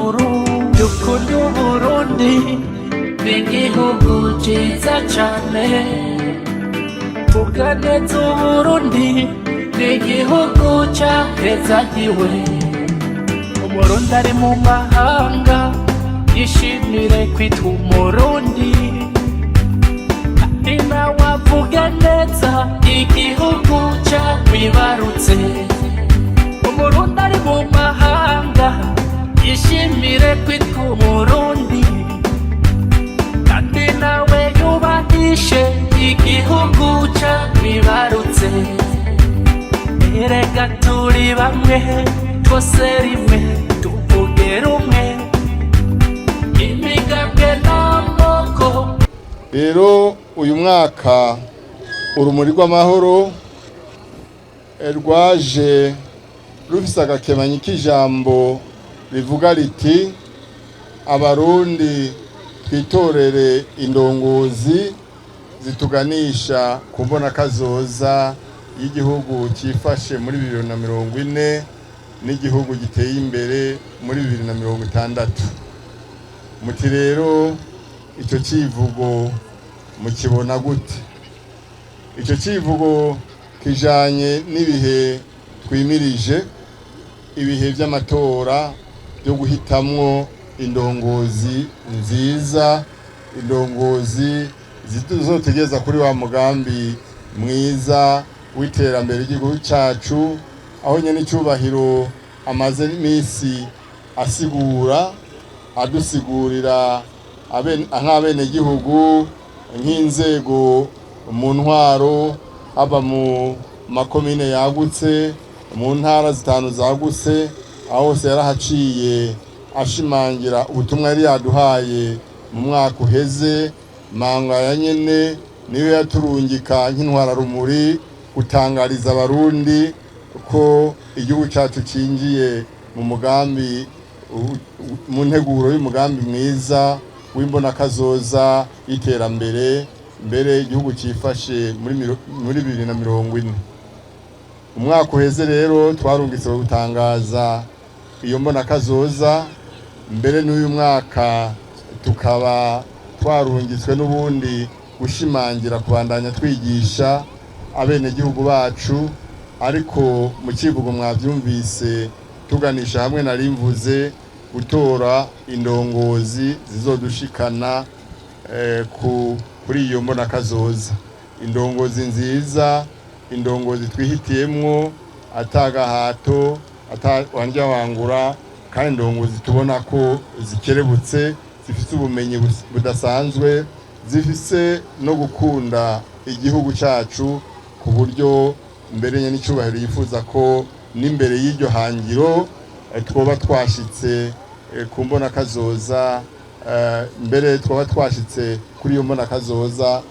Burundi. Dukunda Uburundi, ni igihugu ciza cane. Vuga neza Uburundi, ni igihugu cahezagiwe. Umurundi ari mu mahanga yishimire kwitwa Umurundi, kandi nawe avuge neza igihugu camwibarutse. Umurundi ari mu mahanga yishimire kwitwa Umurundi, kandi nawe yubahishe igihugu camwibarutse. Erega turi bamwe, twose rimwe, tuvuge rumwe, imigambwe n'amoko. Rero uyu mwaka Urumuri rw'Amahoro rwaje rufise agakemanyi k'ijambo rivuga riti: "Abarundi twitorere indongozi zituganisha ku mbonakazoza y'igihugu cyifashe muri 2040 n'igihugu giteye imbere muri 2060." Muti rero icyo kivugo mukibona gute? Icyo kivugo kijanye n'ibihe twimirije, ibihe by'amatora byo guhitamwo indongozi nziza, indongozi zizotugeza kuri wa mugambi mwiza w'iterambere ry'igihugu cyacu, aho nyene icyubahiro amaze iminsi asigura, adusigurira nk'abenegihugu, nk'inzego mu ntwaro, haba mu makomine yagutse, mu ntara zitanu zagutse, aho hose yarahaciye ashimangira ubutumwa yari yaduhaye mu mwaka uheze. Manga ya nyene niyo yaturungika nk'intwararumuri gutangariza Abarundi ko igihugu cyacu cinjiye mu mugambi, mu nteguro y'umugambi mwiza w'imbonakazoza y'iterambere, mbere igihugu cyifashe muri 2040. Umwaka uheze rero twarungitse gutangaza iyo mbonakazoza, mbere n'uyu mwaka tukaba twarungitswe n'ubundi gushimangira, kubandanya twigisha abenegihugu bacu. Ariko mu kivugo mwabyumvise, tuganisha hamwe narimvuze gutora indongozi zizodushikana kuri iyo mbonakazoza, indongozi nziza, indongozi twihitiyemwo atagahato, ata wandya wangura, kandi indongozi tubona ko zikerebutse, zifise ubumenyi budasanzwe, zifise no gukunda igihugu cyacu, ku buryo mbere nyene icyubahiro yifuza ko n'imbere y'iryo hangiro twoba twashitse ku mbonakazoza, mbere twaba twashitse kuri iyo mbonakazoza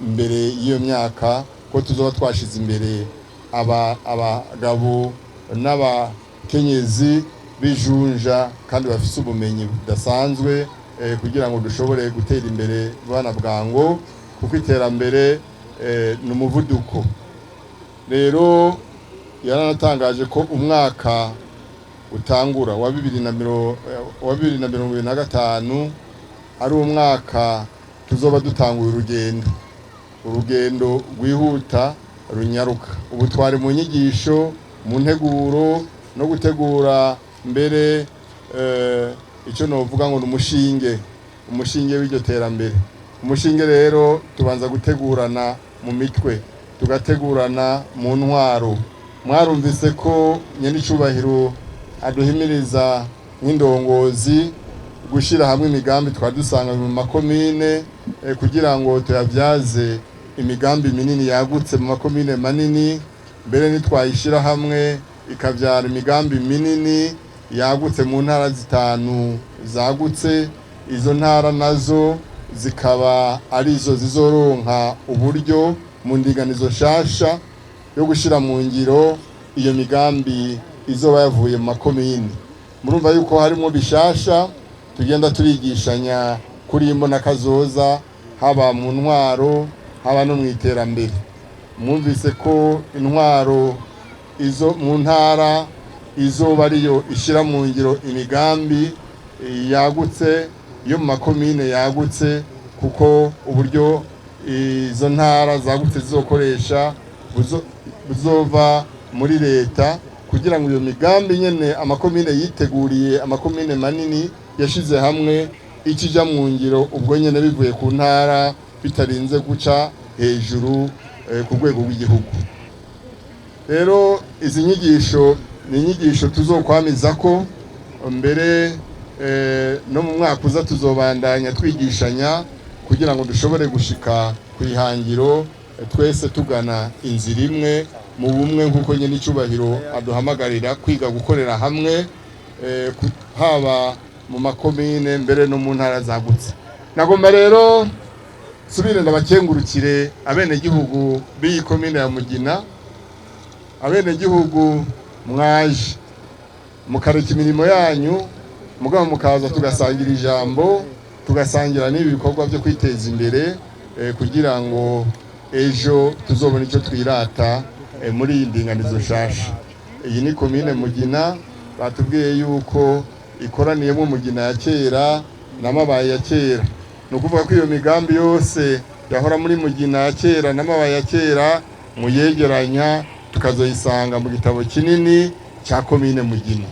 mbere y'iyo myaka, ko tuzoba twashize imbere abagabo n'abakenyezi b'ijunja kandi bafise ubumenyi budasanzwe, kugira ngo dushobore gutera imbere bana bwango, kuko iterambere ni umuvuduko. Rero yaranatangaje ko umwaka utangura wa 2025 ari umwaka tuzoba dutanguye urugendo, urugendo rwihuta, runyaruka. Ubu twari mu nyigisho, mu nteguro no gutegura mbere icyo novuga ngo ni umushinge, umushinge w'iryo terambere. Umushinge rero tubanza gutegurana mu mitwe, tugategurana mu ntwaro. Mwarumvise ko nyenicubahiro aduhimiriza nk'indongozi gushyira hamwe imigambi twari dusanga mu makomine, kugira ngo tuyabyaze imigambi minini yagutse mu makomine manini, mbere nitwayishyira hamwe ikabyara imigambi minini yagutse mu ntara zitanu zagutse. Izo ntara nazo zikaba arizo zizoronka uburyo mu ndinganizo nshasha yo gushyira mu ngiro iyo migambi izoba yavuye mu makomine. Murumva yuko harimo bishasha tugenda turigishanya kuri iyi mbonakazoza, haba mu ntwaro, haba no mu iterambere. Mwumvise ko intwaro izo mu ntara izoba ariyo ishyira mu ngiro imigambi. yagutse yo mu makomine yagutse, kuko uburyo izo ntara zagutse zizokoresha buzova muri leta, kugira ngo iyo migambi nyene amakomine yiteguriye, amakomine manini yashize hamwe, ikija mu ngiro ubwo nyene bivuye ku ntara, bitarinze guca hejuru ku rwego rw'igihugu. Rero izi nyigisho ni inyigisho tuzokwamiza ko mbere no mu mwaka uza tuzobandanya twigishanya, kugira ngo dushobore gushika ku ihangiro twese tugana inzira imwe mu bumwe, nk'uko nyine icyubahiro aduhamagarira kwiga gukorera hamwe, haba mu makomine mbere no mu ntara zagutse. Nagomba rero subire ndabakengurukire abenegihugu b'iyi komine ya Mugina, abenegihugu mwaje mukareka imirimo yanyu, mugabo mukaza tugasangira ijambo, tugasangira n'ibi bikorwa byo kwiteza imbere, kugira ngo ejo tuzobone icyo twirata muri iyi ndinganizo nshasha. Iyi ni komine Mugina, batubwiye yuko ikoraniyemo Mugina ya kera n'Amabaye ya kera. Ni ukuvuga ko iyo migambi yose yahora muri Mugina ya kera n'Amabaye ya kera muyegeranya, tukazoyisanga mu gitabo kinini cya komine Mugina.